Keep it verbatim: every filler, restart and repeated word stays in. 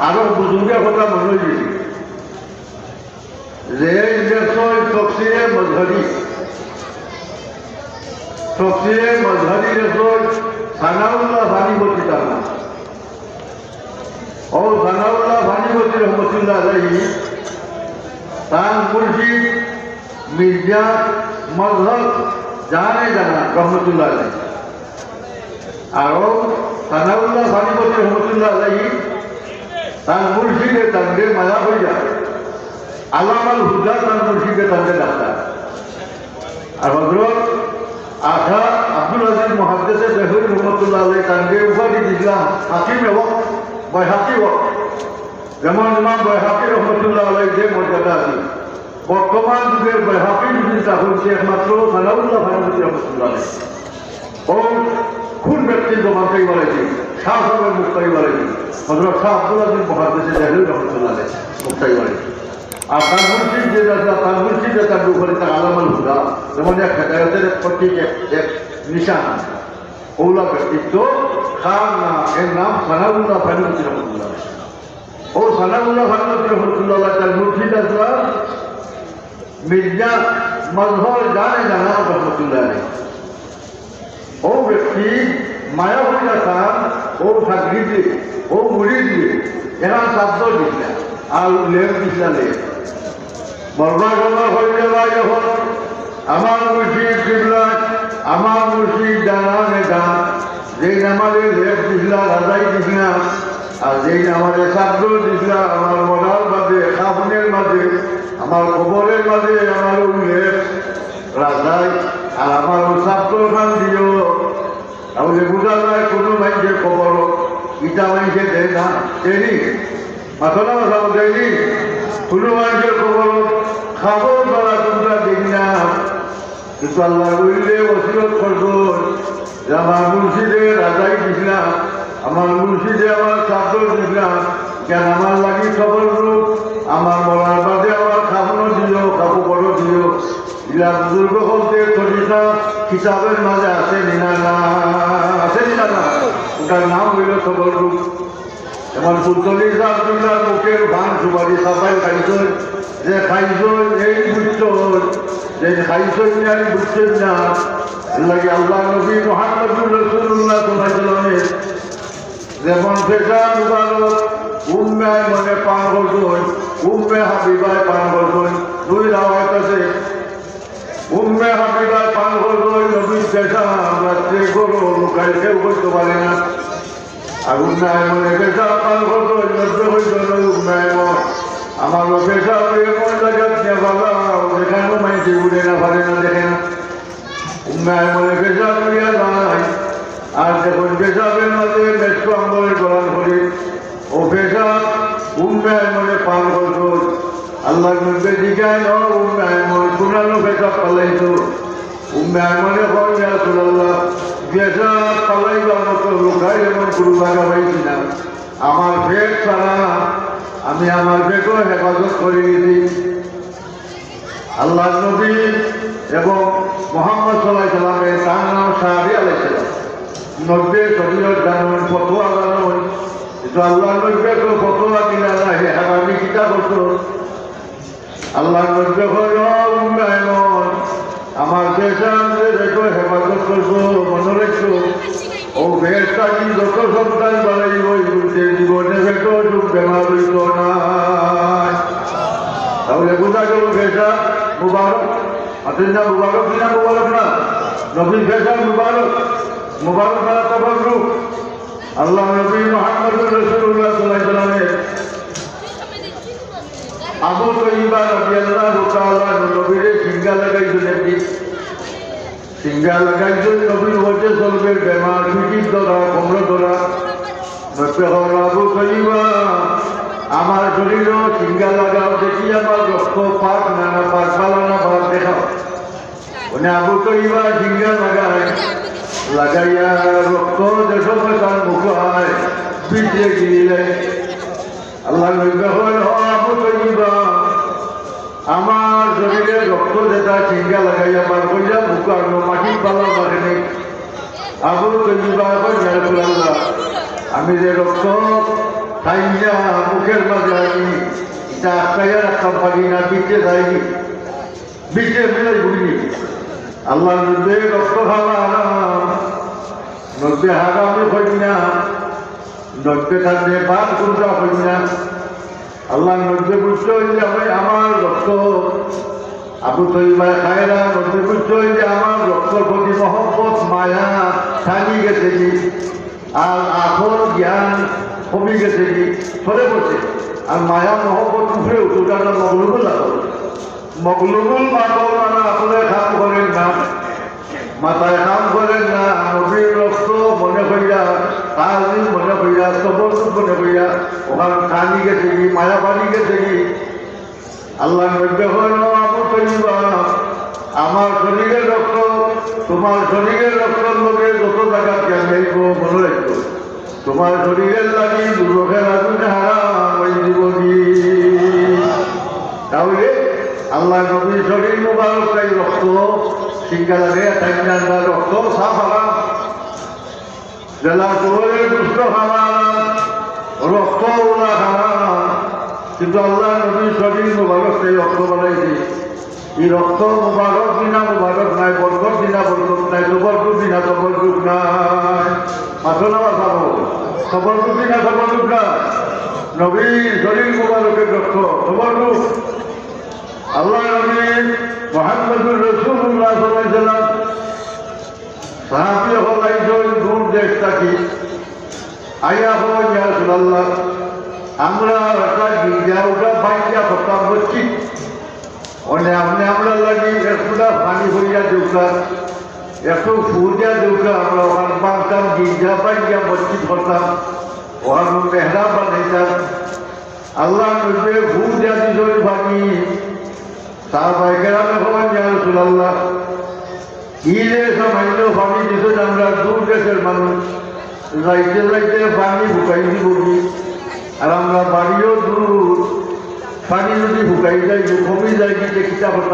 আরো বুজুর্গর কথা মনো অইল, যে লেখছইন তফসিরে মজহরি, তফসিরে মজহরি লেখছইন সানাউল্লাহ পানিপতি তার নাম। ও সানাউল্লাহ পানিপতি রহমতুল্লাহ আলাইহি, তার মুর্শিদ মির্জা মজহর জানে জানা রহমতুল্লাহ আলাইহি। আর ও সানাউল্লাহ পানিপতি রহমতুল্লাহ আলাইহি, তার মুর্শিদে তানরে মায়া অইয়া আল্লামাল হুদা তার মুর্শিদে তানরে ডাকতা। আর হযরত আশা আব্দুল আজিজ মুহাদ্দিসে দেহলভী রহমতুল্লাহ আলাইহি তানরে উপাধি দিছলা হাকিমে ওয়াক্ত, বাইহাকি ওয়াক্ত। যেমন ইমাম বাইহাকি রহমতুল্লাহ আলাইহি যে মর্যাদা আছে, বর্তমান যুগর বাইহাকি যদি তা হচ্ছে একমাত্র সানাউল্লাহ পানিপতি রহমতুল্লাহ আলাইহি। ও কোন ব্যক্তির জবান তাই বলেছি, শাহ সাহেবের মুখ তাই বলেছি, হযরত শাহ আব্দুল আজিজ মুহাদ্দিসে দেহলভী রহমতুল্লাহ আলাইহি মুখ তাই বলেছি। আর তার মুর্শিদ যে রাজা, তার মুর্শিদ যে তার উপরে তার আল্লামাল হুদা, যেমন এক হেদায়তের এক প্রতীক, এক, এক নিশান। ওলা ব্যক্তিত্ব, তার নাম, এর নাম সানাউল্লাহ পানিপতি রহমতুল্লাহ আলাইহি। ও সানাউল্লাহ পানিপতি রহমতুল্লাহ আলাইহি তার মুর্শিদ আসলা মির্জা মজহর জানে জানা রহমতুল্লাহ আলাইহি। ও ব্যক্তি মায়া অইয়া তার, ও সাগরিদে, ও মুরিদে, এরা শব্দ দিছলা, আর লেপ দিছলা লেপ। মরবার সময় হইলে ভাই যখন আমার মুর্শিদ কিবলা, আমার মুর্শিদ জানা নেতা, যেইন আমারে লেপ দিছলা, রাজাই দিছলা, আর যেইন আমারে চাদর দিছলা, আমার মরার বাদে, কাফনের মাঝে, আমার কবরের মাঝে, আমার ও লেপ রাজাই, আর আমার ও চাদর খান দিও। তাহলে বুঝা যায় কোনো মাইনষে কবর ইটা মাইনষে দেয় না, দেয়নি? মাথা না মাথা দেয়নি? কোনো মাইনষে কবর খাবো তারা তোমরা দেয় না। কিন্তু আল্লাহর ওলিয়ে ওসিয়ত করছইন যে আমার মুর্শিদে রাজাই দিছলা, আমার মুর্শিদে আমার চাদর দিছলা, কেন আমার লাগি তবররুক, আমার মরার বাদে আমার কাফন দিও, কাপড় দিও। ইলা বুজুর্গ অকলর তরিকা কিতাবের মাঝে আছে নি না? না, আছে নি না? না, ওটার নাম অইল তবররুক। যেমন ফুলতলি সাহেব কিবলার মুখের পান সুপারি সাফাই খাইছইন, যে খাইছইন এই বুঝছইন, যে খাইছইন না এই বুঝছইন না। এর লাগি আল্লাহর নবী মুহাম্মদুর রাসূলুল্লাহ সাল্লাল্লাহু আলাইহি ওয়াসাল্লামে যেমন পেশাব মুবারক উম্মে আইমনে পান করছইন, উম্মে হাবিবায় পান করছইন, দুই রাওয়ায়াত আছে। উম্মে হাবিবায় পান করছইন নবীর পেশাব, রাত্রে গরম, কাইল কেউ করতে পারে না। আর উম্মে আইমনে পেশাব পান করছইন, নবীয়ে কইছইন, "ও উম্মে আইমন, আমার ও পেশাব এমন জাগাত নিয়া ফালাও, যেখানো মাইনষে উড়ে না, ফারে না, দেখে না।" উম্মে আইমনে পেশাব লইয়া যায়, আর যখন পেশাবের মাঝে মেশক আম্বরের গলান করি, ও পেশাব উম্মে আইমনে পান করছইন। আল্লাহর নবীয়ে জিগাইন, "ও উম্মে আইমন, কুনানো পেশাব ফালাইছো?" উম্মে আইমনে কইন, "ইয়া রাসূলুল্লাহ, পেশাব ফালাইবার মতো লুকাই এমন কোনো জাগা পাইছি না। আমার পেট ছাড়া আমি আমার পেটও হেফাজত করি নিছি।" আল্লাহর নবী এবং মুহাম্মদ সাল্লাল্লাহু আলাইহি ওয়াসাল্লামে তার নাম সাহাবী আলাইহিস সালাম। নবীয়ে শরীয়ত জানইন, ফতোয়া জানইন। কিন্তু আল্লাহর নবীয়ে তো ফতোয়া দিলা না, হে হারামি কিতা করছো? আল্লাহর নবীয়ে কইন, "ও উম্মে আইমন, আমার পেশাব যে পেটও হেফাজত করছো, মনো রাখছো, ও পেট থাকি যত সন্তান বাড়াইবো, এই বুঝতে জীবনে পেটও অসুখ বেমার অইতো নায়।" তাহলে বুঝা গেল পেশাব মুবারক। মাতইন না মুবারক, কি না মুবারক না? নবীর পেশাব মুবারক, মুবারক দ্বারা তবররুক। আল্লাহর নবী মুহাম্মদুর রাসূলুল্লাহ সাল্লাল্লাহু আলাইহি ওয়াসাল্লামের আবু তাইয়্যিবা রাদিয়াল্লাহু তাআলা আনহু নবীরে সিঙ্গা লাগাইছইন একদিন। সিঙ্গা লাগাইছইন নবীর ওয়াজে চলবে বেমার, পিঠির ধরা, কোমর ধরা। নবীয়ে কইন, "আবু তাইয়্যিবা, আমার শরীরো সিঙ্গা লাগাও, দেখি আমার রক্ত পাক না, না পাক, ভালা না ভালা দেখাও।" মানে আবু তাইয়্যিবা সিঙ্গা লাগায়, লাগাইয়া রক্ত যে সময় তার মুখো আয়, ভিতরে গিলে। আল্লাহর নবীয়ে কইন, "ও আবু তাইয়্যিবা, আমার শরীরর রক্ত যেটা সিঙ্গা লাগাইয়া বার করিয়া মুখো আনো, মাটিত ফালাও না কেনে?" আবু তাইয়্যিবা কইন, "ইয়া রাসূলুল্লাহ, আমি যে রক্ত খাইয়া মুখের মাঝে আনি, ইটা আটকাইয়া রাখতাম পারি না, বিচে যাইনি, বিচে মিলাই বুঝিনি। আল্লাহর নবীয়ে রক্ত খাওয়া হারাম, নবীয়ে হারামি কইন না, নবীয়ে তার নেপাত কুন্তা কইন না। আল্লাহর নবীয়ে বুঝছইন যে আমি আমার রক্ত, আবু তৈবায় খায়রা, নবীয়ে বুঝছইন যে আমার রক্তর প্রতি মহব্বত, মায়া, টানি গেছে কি, আর আখর জ্ঞান কমি গেছে কি, সরে পড়ছে। আর মায়া মহব্বত উপরে উঠে, ওটা একটা মগলুবুল আকল। মগলুবুল আকল মানে আসলে কাম করের না, মাথায় কাম করের না, নবীর রক্ত মনে কইরা, তাজিম মনে কইরা, তবররুক মনে কইরা, ওখান টানি গেছে কি, মায়া পানি গেছে কি, আল্লাহর নবীয়ে কইন, "ও আবু তৈবা, আমার শরীরের রক্ত, তোমার শরীরের রক্তর লগে যত জাগাত গিয়া মিলবো, মনে রাখবো, তোমার শরীরের লাগি দুজখের আগুন হারাম অই যিবো গি।" তাহলে আল্লাহর নবীর শরীর মুবারক তাই রক্ত, সিঙ্গা লাগে, তাই না, রক্ত সাফ হারাম। যেলা শুয়োরের গোস্ত খাওয়া হারাম, রক্ত ওলা খাওয়া হারাম, কিন্তু আল্লাহর নবীর শরীর মুবারক সেই রক্ত বানাইছে। এই রক্ত মুবারক দিনা মুবারক নাই, বরকত দিনা বরকত নাই, তবররুক দিনা তবররুক নাই। মাথো না মাথা বলো, তবররুক দিনা তবররুক নাই। নবীর শরীর মুবারকের রক্ত, তবররুক। আল্লাহর নবী মুহাম্মদুর রাসূলুল্লাহ সাল্লাল্লাহু আলাইহি ওয়াসাল্লাম সাহাবী অকল আইছইন দূর দেশ থাকি। আইয়া কইন, "ইয়া রাসূলুল্লাহ, আমরা একটা গির্জা উঠা বাইয়া করতাম মসজিদ। অনে আপনে আমরার লাগি এক ফুটা পানি ভরিয়া দেউক্কা, একটু ফু দিয়া দেউক্কা, আমরা ওখান বানতাম গির্জা বাইয়া মসজিদ করতাম, ওখান মেহরাব বানাইতাম।" আল্লাহর নবীয়ে ফু দিয়া দিছইন পানি। সাহাবায়ে কেরামে কইন, "ইয়া রাসূলুল্লাহ, ই যে সামান্য পানি দিছইন, আমরা দূর দেশের মানুষ, যাইতে যাইতে পানি হুকাই যিবো গি, আর আমরা বাড়িও দূর, পানি যদি হুকাই যায়, কমি যায় গি, তে কিতা করতাম?"